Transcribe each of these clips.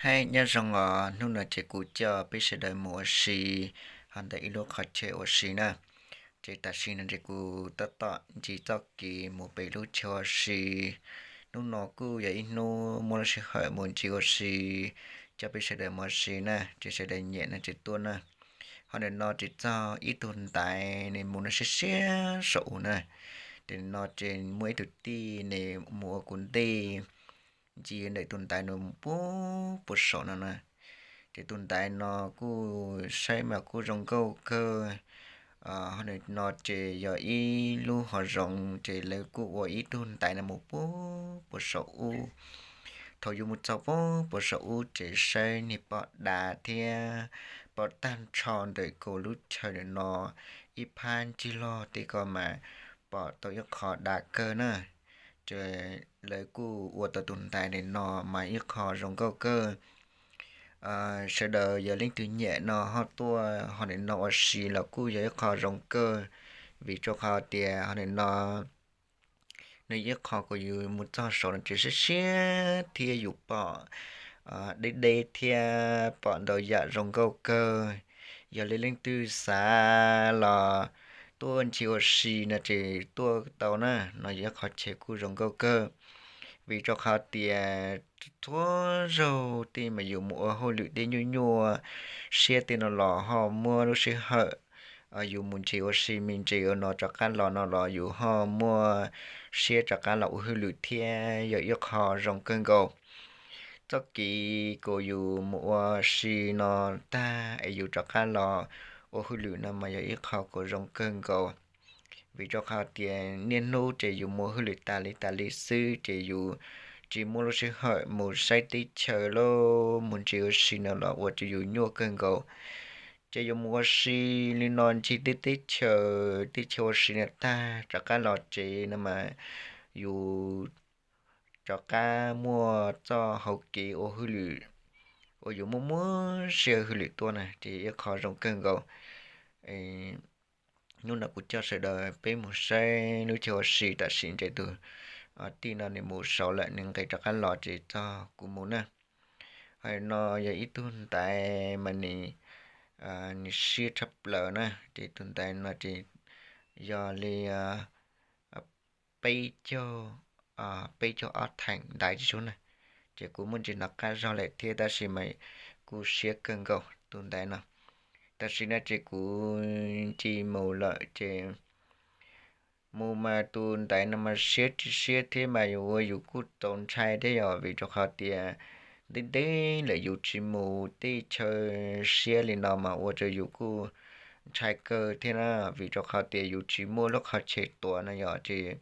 Hais nyob zoo os, hnub no ces kuv coj peb sawv daws mus ua si hauv ntawm ib lub qhov chaw ua si na. Ces tam sim no ces kuv tab tom ncig txoj kev mus pem lub chaw ua si. Hnub no kuj yog ib hnub muaj lub sij hawm mus ncig ua si, coj peb sawv daws mus ua si na, ces sawv daws nyiam no ces tuaj na. Ho nim no ces txog ib tug ntaiv nws mus no siab siab saum u na. Ces nim no ces muaj ib tug tij nws mus ua kuv ntej, ncig ntawm tus ntaiv no mus puag puag saum no na. Ces tus ntaiv no kuj saib mas kuj zoo nkauj kawg. Ho nim no ces yog ib lub hav zoov ces lawv kuj ua ib tug ntaiv no mus puag puag saum ub. Thaum yus mus txog puag puag saum ub ces saib niag pom dav thiab pom tag nrho ntawm kaum lub chaw nim no ib phab ncig log tej ko mas pom tau ib qho dav kawg na. Ces lawv kuj ua tau tus ntaiv nim no mas ib qho zoo nkauj kawg. Sawv daws yog leej twg nyiam no ho tuaj ho nim no ua si los kuj yog ib qho zoo kawg, vim rau qhov tias ho nim no nws ib qho kuv yus mus txog saum no ces siab siab thiab yus pom deb deb thiab pom ntau yam zoo nkauj kawg. Yog li leej twg xav los tuaj ncig ua si no ces tuaj tau na, no yog ib qho chaw kuj zoo nkauj kawg. Vim rau qhov tias txhua zaug tej mas yus mus ua hauj lwm tej nyuaj nyuaj siab tej no los ho muaj lub sij hawm yus mus ncig ua si me ntsis ua no rov qab los no los yus ho muaj siab rov qab los ua hauj lwm thiab yog ib qho zoo kawg nkaus. Txoj kev kuv yus mus ua si no tag es yus rov qab los ua hauj lwm no mas yog ib qho kuj zoo kawg nkaus. Vim rau qhov tias niaj hnub ces yus mus hauj lwm tas li tas li xwb ces yus tsis muaj lub sij hawm mus saib teb chaws los mus ncig ua si no los ua rau yus nyuaj kawg nkaus. Ces yus mus ua si li no ncig tej teb chaws, teb chaws ua si no tag rov qab los tsev no mas yus rov qab muaj txoj hauv kev ua hauj lwm uas yus muaj muaj siab hauj lwm tuaj na ces ib qho zoo kawg nkaus. Hnub no kuv coj sawv daws peb mus saib lub chaw ua si tam sim ntawm tus tij no nws mus saud lawm nws nqis rov qab los ces txog kuv mus na. Ho no yog ib tug ntaiv mas nws siab tshaj plaws na, ces tus ntaiv no ces yog li peb caug, peb caug ob theem ntaiv tsis sub na. Ces kuv muaj ntsis hnov qab zog lawm thiab tab sis mas kuj siab kawg nkaus tus ntaiv no. Tam sim no ces kuv ncig mus lawm ces mus mas tus ntaiv no mas siab tsis siab thiab mas yus ua yus kuj txaus ntshai thiab yom, vim rau qhov tias ntev ntev lawm yus tsis mus tej chaw siab li no mas ua rau yus kuj ntshai kawg thiab na, vim rau qhov tias yus tsis muaj lub qhov chaw tuav no yom, ces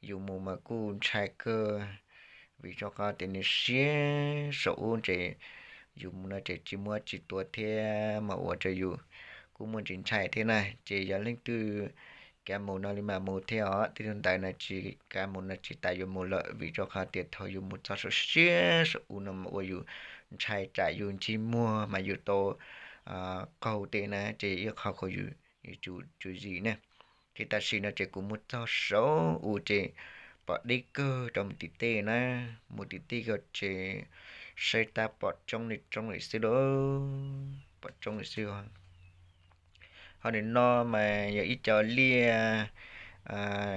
yus mus mas kuj ntshai kawg, vim rau qhov tias nws siab saum ub ces yus mus no ces tsis muaj tsis tuav thiab mas ua rau yus kuj muaj ntsis ntshai thiab na. Ces yog leej twg kav mus no li mas mus thiab os, tej tug ntaiv no tsis kav mus no tsis tas yuav mus lawm, vim rau qhov tias thaum yus mus txog saum siab saum ub no mas ua yus ntshai tsam yus ntsej muag mas yus tau qaug tej na, ces ib qho kuv yus tsum zim na. Ces tam sim no ces kuv mus txog saum ub ces pom deb kawg rau mus tim tej na, mus tim tej ko ces saib tab pom roob li roob li xwb lauj, pom roob li xwb. Ho nim no mas yog ib co liaj,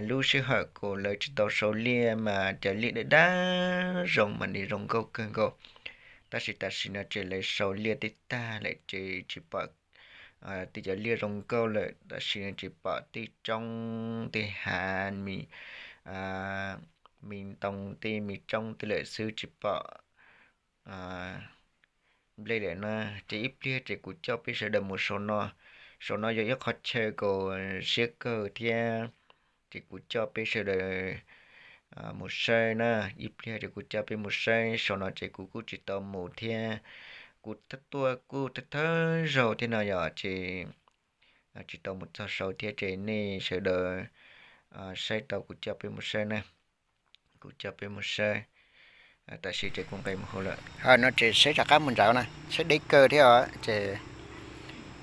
lub sij hawm kuv lawv tsis tau sau liaj mas cov liaj daj daj zoo mas nws zoo nkauj kawg nkaus. Tab sis tam sim no ces lawv sau liaj tej tag lawm ces tsis pom tej cov liaj zoo nkauj lawm, tam sim no tsis pom tej roob tej hav, me ntoo tej me roob tej lawm xwb tsis pom nplej lawm na. Ces ib pliag ces kuv coj peb sawv daws mus saum no, saum no yog ib qho chaw kuj siab kawg thiab, ces kuv coj peb sawv daws mus saib na. Ib pliag ces kuv coj peb mus saib, saum no ces kuv kuj tsis tau mus thiab, kuv tuaj kuj thawj thawj zaug thiab no yom, ces tsis tau mus txog saud thiab ces nej sawv daws saib tau kuv coj peb mus saib na. Kuv coj peb mus saib, tam sim ces kuv nqis mus hauv lawm. Ho no ces saib rov qab mus nraud na, saib deb kawg thiab os, ces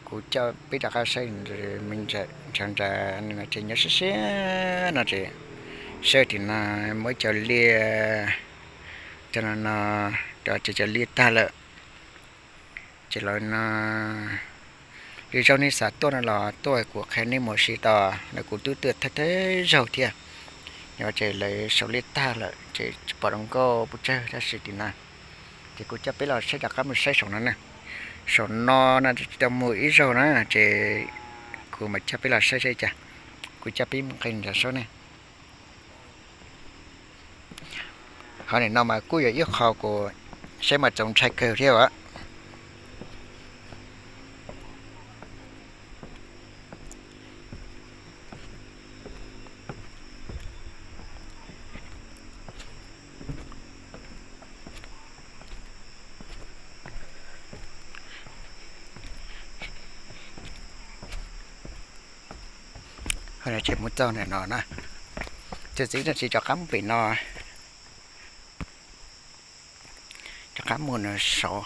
kuv coj peb rov qab saib ntshav nrad no ces nyob siab siab no ces saib tim no muaj ib co liaj, cov no no Cov tsev cov liaj tag lawm, ces los no, yog zaum nej xav tuaj no los tuaj kuv qhia nej mus ua si tod, lawv kuv twb tuaj thawj thawj zaug thiab. Yog ces lawv saum liaj tag lawm ces tsis pom zoo nkauj pes tsawg tab sis tim no, ces kuv coj peb los saib, rov qab mus saib saum no na. Saum no no tsis tau mus ib zaug na, ces kuv mam coj peb los saib saib cas. Kuv coj peb mus nqis ntawd saib ne. Qhov nim no mas kuj yog ib qho kuv saib mas txaus ntshai kawg thiab os. Ces mus txog ntawm no na, ces txiv no tsis rov qab mus pem no, rov qab mus no saud,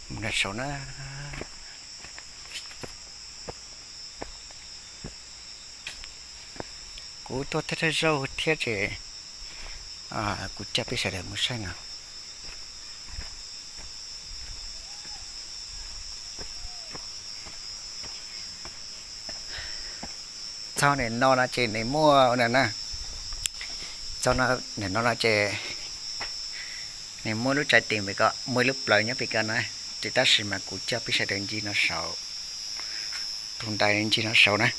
mus no saud na. Kuv tuaj thawj thawj zaug thiab ces kuv coj peb sawv daws mus saib no. Txog nim no no ces nws muaj na, txog nim no no ces nws muaj lub tsav tis pem ko, muaj ib lub plawv nyob pem ko na, ces tab sis mas kuv coj peb sawv daws ncig no saud, tus ntais ncig no saud na.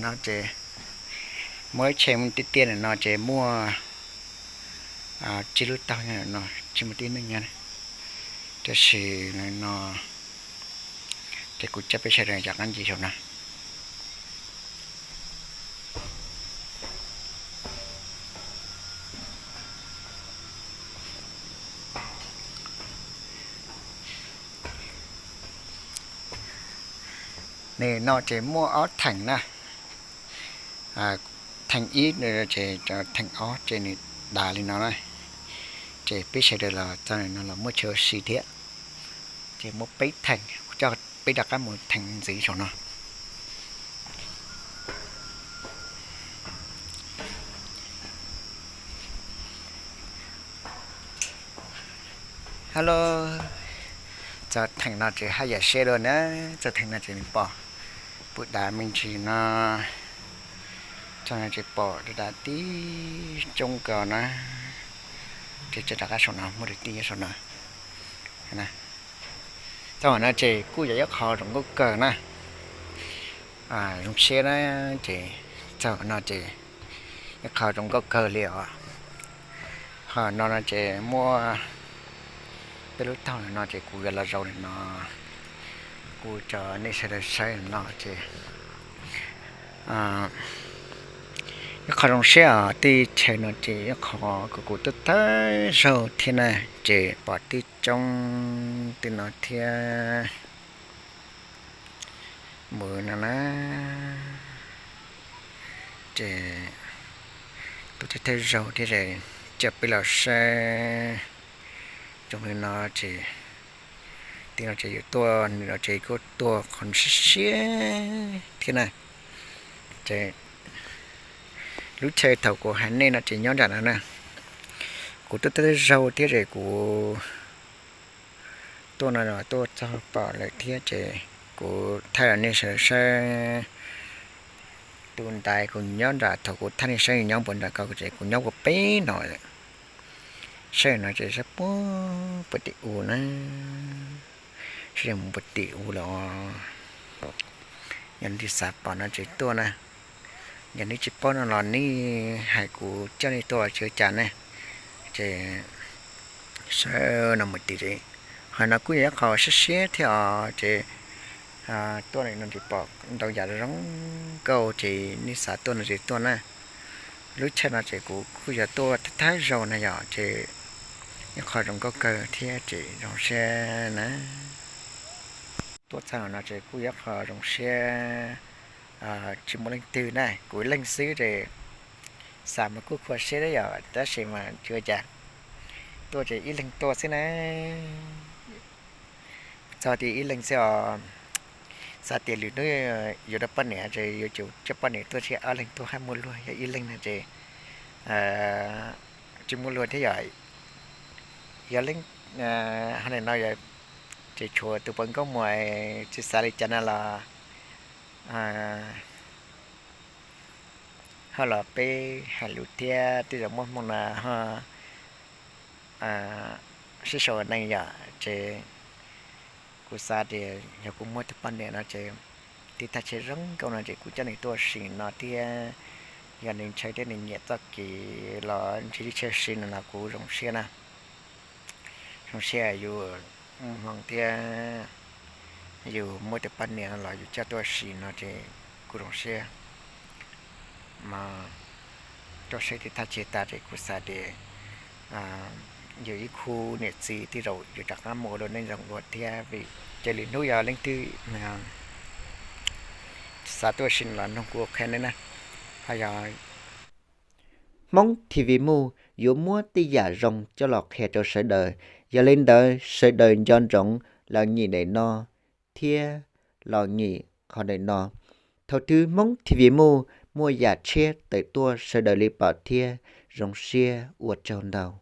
No ces muaj ib tsheb tiaj tiaj no ces muaj tsib lub taug no, tsis muaj tib neeg nyob, tab sis no ces kuv coj peb sawv daws rov qab ncig saum no. Nim no ces muaj ob theem na, theem ib ces, theem ob ces nws dav li no na, ces peb sawv daws los txog no los muaj chaw ua si thiab, ces muaj peb theem, kuv coj peb rov qab mus theem ntxiv saum no. Hello, txog theem no ces haj yam siab dua na, txog theem no ces nws pom pum dav me ntsis no, txog no ces pom dav tib coob kawg na, ces tseem rov qab saum no muaj dav tib nyob saum no. Txog no ces kuj yog ib qho zoo nkauj kawg na, zoo siab na, ces txog no ces ib qho zoo nkauj kawg li os. Ho no no ces muaj peb lub taug no ces kuv yuav los zaum no, kuv tso nej sawv daws saib no ces ib qho zoo siab os, teb chaws no ces ib qho kuv kuv tuaj thawj zaug thiab na, ces pom tib coob tej no thiab. Mus no na, ces tuaj thawj zaug thiab ces coj peb los saib zoo li no ces, tej no ces yuav tuaj, nws no ces kuj tuaj qhov siab siab thiab na. Ces lub chaw thaum kuv hais nej no ces nyob nram no na. Kuv tuaj thawj zaug thiab ces kuv tuaj no los tuaj txog pom lawm thiab ces kuv thaij los nej sawv daws saib. Tus ntaiv kuv nyob nram, thaum kuv thaij nej saib nws nyob puag nram ko ces kuv nyob puag pem no. Saib no ces saib puag puag tim u na, saib mus puag tim u los. Yog nej xav pom no ces tuaj na. Yog nej tsis paub no los nej hais kuv coj nej tuaj tsis ua cas ne, ces saib no mus tim. Ho no kuj yog ib qho siab siab thiab os, ces tuaj no ces pom ntau yam zoo nkauj, ces nej xav tuaj no ces tuaj na. Lub chaw no ces kuv kuj yog tuaj thawj zaug na yom, ces ib qho zoo nkauj kawg thiab ces zoo siab na. Tuaj txog no ces kuj yog ib qho zoo siab, tsis muaj leej twg na, kuv ib leeg xwb ces Xav mas kuj khuv siab thiab yom, tab sis mas tsis ua cas, tuaj ces ib leeg tuaj xwb na. Txog tias ib leeg xwb os. Xav tias lwm hnub yuav rau poj niam ces yuav tsum coj poj niam tuaj, tsis ob leeg tuaj haj muaj luag, yog ib leeg no ces tsis muaj luag thiab yom. Yog leej, ho nim no yog ces tshuav tus poj nkauj muam, tsis xav li cas no los ho los peb hais lus thiab, tej zaum muaj hmoo no ho sib sau neej yom. Ces kuv xav tias yog kuv muaj tus poj niam no ces tiv thaj chaw zoo nkauj no ces kuv coj nws tuaj ua si no thiab. Yog nws ntshaw thiab nws nyiam txoj kev los ntsib ib tsheb si no los kuv zoo siab na. Zoo siab yus muaj hmoo thiab yus muaj tus poj niam no los yus coj tuaj ua si no ces kuv zoo siab. Mas tuaj saib tiv thaj chaw tas ces kuv xav tias yus ib khub niam txiv tej zaum yus rov qab mus ua dua neej zoo dua thiab, vim ces lwm hnub yog leej twg xav tuaj ua si no los noog kuv ua qhia ne na. Ho yog Hmoob T V Move yuav muab tej yam zoo coj los qhia rau sawv daws. Yog li ntawd sawv daws nco ntsoov los nyim daim no thiab los nyim qhov daim no. Thaum twg Hmoob T V Move muaj yam tshiab tawm tuaj sawv daws li pom thiab. Zoo siab, ua tsaug ntau.